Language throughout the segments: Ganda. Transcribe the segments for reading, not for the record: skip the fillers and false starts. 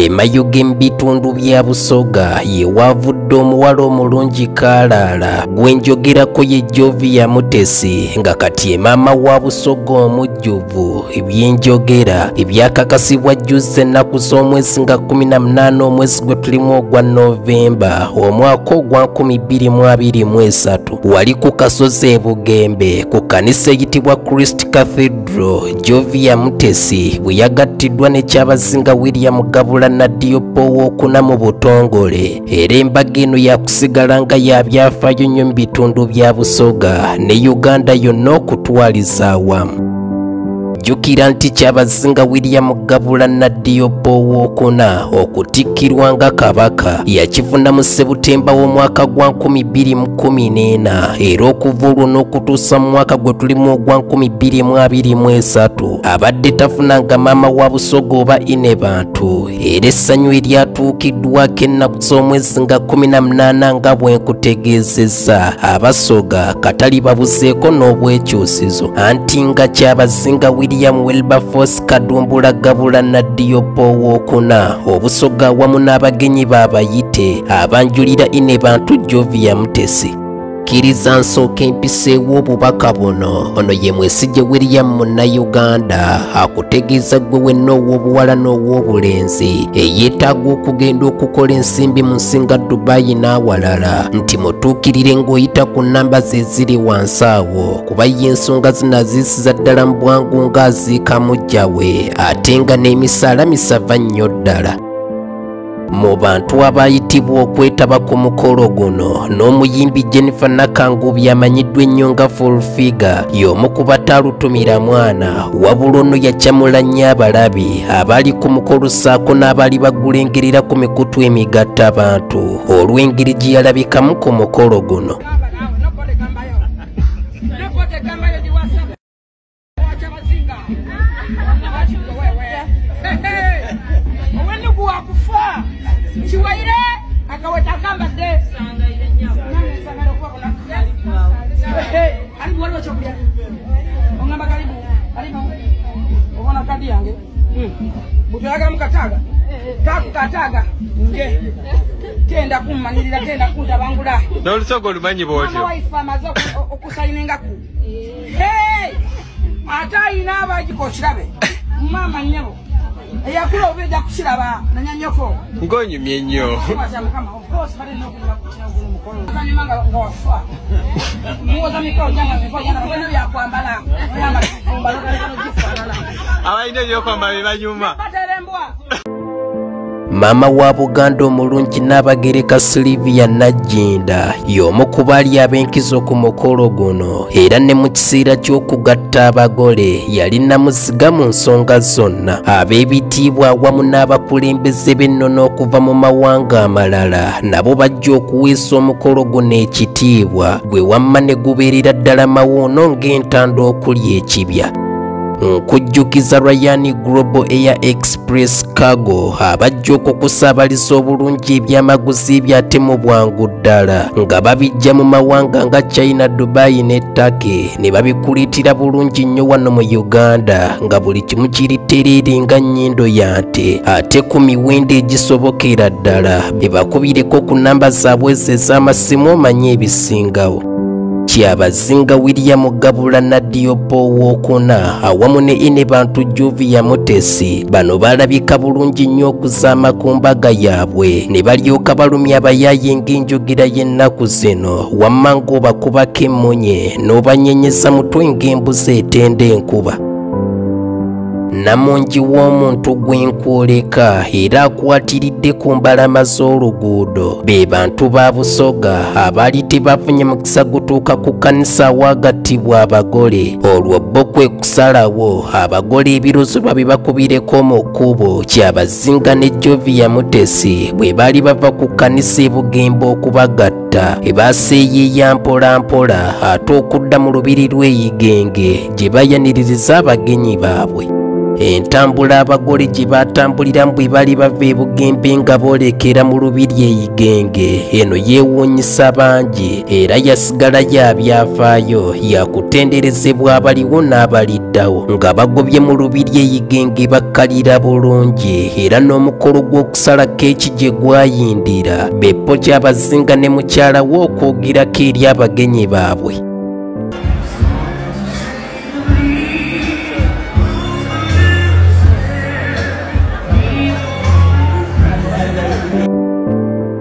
Emayuge mu bitundu bya Busoga ye wavudde omuwala omulungi Kaalaala gwe njogerako ye Jovia Mutesi, nga kati ye maama wa Busoga omujjuvu. Ebyenjogera ebyakakasibwa jjuza ennaku z'omwezi nga 18 omwezi gwe tulimu ogwa Novemba omwaka ogwa 2023 wali ku kasozi e Bugembe ku kkanisa eyitibwa Christ Cathedral. Jovia Mutesi bwe yagattiddwa ne Kyabazinga William Gabula Nadiope owookuna mu butongole, era embaga eno yakusigala nga ya byafaayo nnyo mu bitundu bya Busoga ne Uganda yonna okutwaliza awamu. Jjukira nti Kyabazinga William Gabula Nadiope owookuna okutikkirwa nga kabaka yakifuna mu Sebutemba w'omwaka gwa 2014, era okuva olwo n'okutuusa mu mwaka gwe tulimu ogwa 2023 abadde tafunanga maama wa Busoga oba Inebantu, era essanyu eryatuukiddwako ennaku z'omwezi nga 18 nga bwe nkutegeezezza Abasoga katali babuzeeko n'obwekyusizo, anti nga Kyabazinga William Wilberforce Kadumbula Gabula Nadiope owookuna Obusoga awamu n'abagenyi baabayite abanjulira Inebantu Jovia Mutesi. Kkiriza nsooka empiseewo obubaka buno. Ono ye Mwesigye William Munnayuganda akutegeeza ggwe wenna ow'obuwala n'ow'obulenzi eyeetaaga okugenda okukola ensimbi mu nsi nga Dubai n'awalala, nti mutuukirire ng'oyita ku nnamba ze ziri wansi awo, kuba ye ensonga zino aziisiza ddala mu bwangu ng'aziika muggya we, ate nga n'emisaala misava nnyo ddala. Mu bantu abayitibwa okwetaba ku mukolo guno n'omuyimbi Jennifer Nakangubi amanyiddwa ennyo nga Full Figure y'omu ku bataalutumira mwana, wabula ono yakyamula nnyo abalabi abaali ku mukolo ssaako n'abaali bagulengerera ku mikutu emigattabantu olw'engeri gye yalabikamu ku mukolo guno. Kiwaire akaweta akambadde karibu waliwo kyokulya ongamba karibu karibu obona kadi yange butweyagalamu kataaga kakukataaga nje tenda kummanirira tenda kuntabangula n'olusoga olumanyi bwotyo waife amaze okusayiningaku ate ayina abagiko okirabe maama nnyabo eyakula obedda kukiraba nanyanyoko ng'onyumye nnyo. Abalina ebyokwambala bye banyuma. Maama wa Buganda omulungi Nnabagereka Sylvia Nagginda y'omu ku baali ab'enkizo ku mukolo guno, era ne mu kiseera ky'okugatta abagole yali namuziga mu nsonga zonna. Ab'ebitiibwa awamu n'abakulembeze b'ennono okuva mu mawanga amalala nabo bajja okuweesa omukolo guno ekitiibwa, gwe wamma ne gubeerera ddala mawoono ng'entanda okuli ekibya. Nkujjukiza Ryan Global Air Express Cargo abajja okukusaabaliza obulungi ebyamaguzi byate mu bwangu ddala nga babijja mu mawanga nga China, Dubai ne Turkey ne babikuleetera bulungi nnyo wano mu Uganda nga buli kimu kiri tereere nga nnyindo ya nte ate ku miwendo egisobokera ddala. Bebakubireko ku nnamba zaabwe ezo ez'amasimu omanye ebisingawo. Kyabazinga William Gabula Nadiope owookuna awamu ne Inebantu Jovia Mutesi bano balabika bulungi nnyo okuzaama ku mbaga yaabwe ne balyoka balumya abayaaye ng'enjogera y'ennaku zino, wamma ng'obakubako emmunye n'obanyenyeza mutwe ng'embuzi etenda enkuba. Namungi w'omuntu gwenkwoleka era akwatiridde ku mbalama z'oluguudo be bantu ba Busoga abaali tebafunye mukisa gutuuka ku kkanisa awaagattibwa abagole, olwo bo kwe kusalawo abagole ebirozo babibakubireko mu kkubo. Kyabazinga ne Jovia Mutesi bwe baali bava ku kkanisa e Bugembe okubagatta baseeyeeya mpola mpola ate okudda mu lubiri lw'e Igenge gye bayaniririza abagenyi baabwe. Entambula abagole gye batambuliramu bwe bali bava e Bugembe nga boolekera mu lubiri e Igenge eno yeewuunyisa bangi era yasigala ya byafaayo yakutenderezebwa abaliwo n'abaliddawo nga bagobye mu lubiri e Igenge bakkalira bulungi era n'omukolo gw'okusala keeki gye gwayindira Beppo Kyabazinga ne mukyala we okwogerako eri abagenyi baabwe.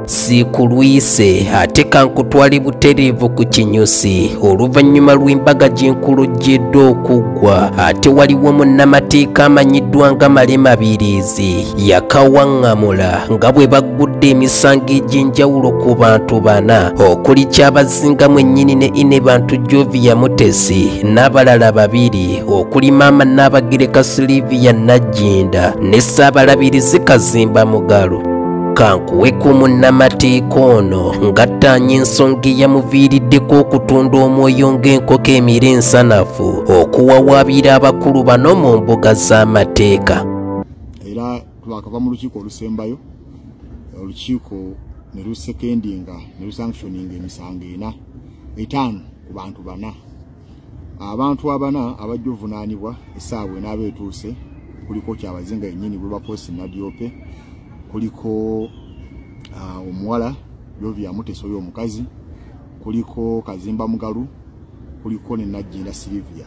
Sikulwise ate kankutwale butereevu ku kinyusi oluvannyuma lw'embaga gy'enkulujjidde okuggwa ate waliwo munnamateeka amanyiddwa nga Male Mabirizi yakawaŋŋamula nga bwe baggudde emisango egy'enjawulo ku bantu bana okuli Kyabazinga mwennyini ne Inebantu Jovia Mutesi n'abalala babiri okuli maama Nnaabagereka Sylvia Nagginda ne Ssaabalabirizi Kazimba Mugalu. Kankuweko munnamateeka ono ng'attaanya ensonga eyamuviiriddeko okutunda omwoyo ng'enkoko emira ensanafu okuwawaabira abakulu bano mu mbuga z'amateeka. Era twakava mu lukiiko olusembayo, olukiiko ne lusekendinga ne lusanctioninga emisango etaano ku bantu bana. Abantu abana abajja ovunaanibwa essaawa enaaba etuuse kuliko Kyabazinga yennyini Wilberforce Nadiope, kuliko omuwala Jovia Mutesi oyo omukazi, kuliko Kazimba Mugalu, kuliko ne Nagginda Sylvia.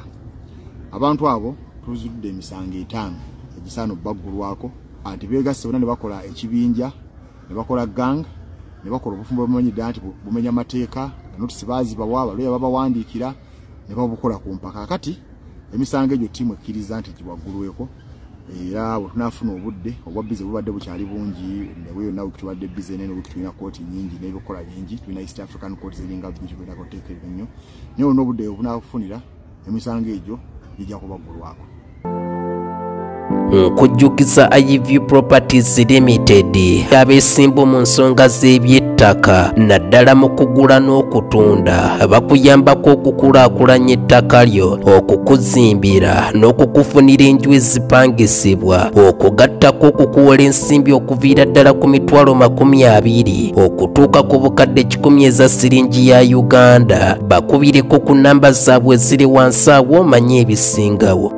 Abantu abo tuzudde emisango etaano egisaana obbaggulwako anti beegasse bonna ne bakola ekibinja ne bakola gang ne bakola obufumbo bumanyi ddala nti bumenya mateeka, notisi baazibawa, abaloya babawandiikira ne babukola ku mpaka. Kati emisango egyo ttiimu ekkiriza nti giwaggulweko era bwe tunaafuna obudde obwa bize bubadde bukyali bungi newe yonna wiki tubadde bize nene wiki tulina kooti nnyingi n'ebikola bingi, tulina East African Court ziringa bbiri tulina kuteeka nnyo naye olina obudde obunakufunira emisango egyo gijja kubaggulwako. Nkujjukiza iView Properties Limited abeesimbu mu nsonga z'ebyettaka naddala mu kugula n'okutunda bakuyambako okukulaakulanya ettaka lyo, okukuzimbira n'okukufunira enju ezipangisibwa, okugattako okukuwola ensimbi okuviira ddala ku mitwalo 20 okutuuka ku bukadde 100 eza siringi ya Uganda. Bakubireko ku namba zaabwe eziri wansi awo omanye ebisingawo.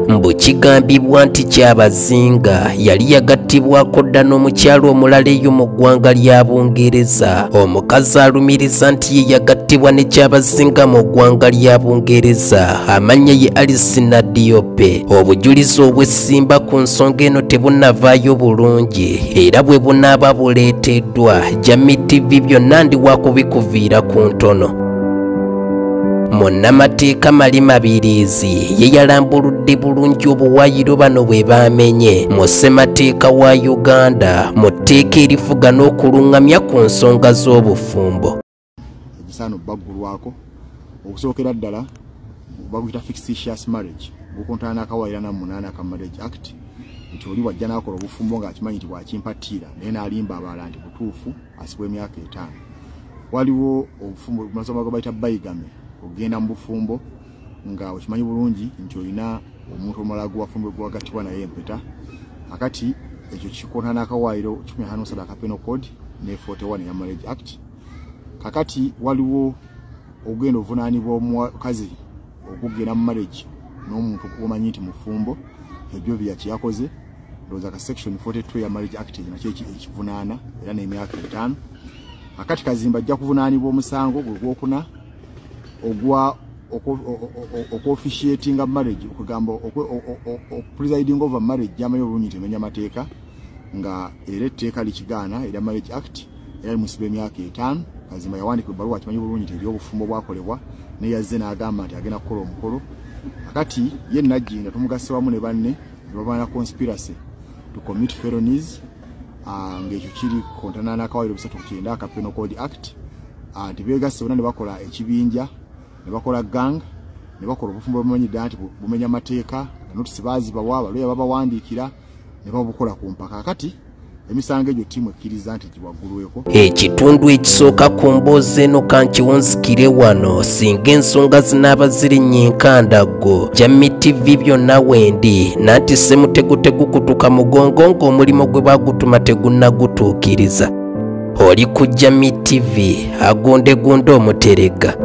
Mbu kigambibwa nti Kyabazinga yali yagattibwako dda n'omukyala omulala eyo mu ggwanga lya Bungereza. Omukazi alumiriza nti ye yagattibwa ne Kyabazinga mu ggwanga lya Bungereza, amannya ye Alice Nadiope. Obujulizi obw'essimba ku nsonga eno tebunnavaayo bulungi era bwe bunaaba buleeteddwa Jamii TV byonna ndi wakubikuviira ku ntono. Munnamateeka Male Mabirizi ye yalambuludde bulungi obuwaayiro bano bwe baamenye mu ssemateeka wa Uganda mu tteeka erifuga n'okuluŋŋamya ku nsonga z'obufumbo. Egisaana obbaggulwako okusookera ddala baguyita fictitious marriage, gukontana n'akawaayiro 48 aka Marriage Act nti oli wajja n'akola obufumbo ng'akimanyi nti bwakimpatiira naye n'alimba abalala nti butuufu asibwa emyaka 5. Waliwo obufumbo masomo bayita bigamy, ogenda mu bufumbo nga okimanyi bulungi nti olina omuntu omulala gwafumbo gwagattibwa naye empeta. Akati ekyo kikontana n'akawaayiro 153 aka Penal Code ne 41 ya Marriage Act. Kakati waliwo ogenda ovunaanibwa omukazi okugenda mu marriage n'omuntu omanyi nti mufumbo, Jovia kyeyakoze ndowooza ka section 42 ya Marriage Act nakyo ekivunaana era n'emyaka 5. Akati Kazimba ajja kuvunaanibwa omusango gwe gwokuna ogwa officiating marriage, okugamba presiding over marriage jamanyi obulungi temenya mateeka nga era etteeka likigaana era Marriage Act era limusiba emyaka 5. Kazimba yawandiika ebbaluwa akimanyi bulungi nti ebyobufumbo bwakolebwa naye yazze n'agamba nti agenda kukola omukolo. Akati ye Nagginda tumugasse wamu ne banne ne babana conspiracy to commit felonies ng'ekyo kiri kontana n'akawaayiro 390 aka Penal Code Act nti beegasse bonna ne bakola ekibinja ne bakola gang ne bakola obufumbo bumanyi ddala nti bumenya mateeka, notisi baazibawa, abaloya babawandiikira ne babukola ku mpaka. Kati Emisango egyo ttiimu ekkiriza nti giwaggulweko. Ekitundu ekisooka ku mboozi eno kankiwunzikire wano, singa ensonga zinaaba zirinnya enkandaggo. Jammy TV byonna wendi, nanti ssemutego tegukutuka mugongo ng'omulimu gwe baagutuma tegunnagutuukiriza. Oli ku Jammy TV, agundegunde omuterega.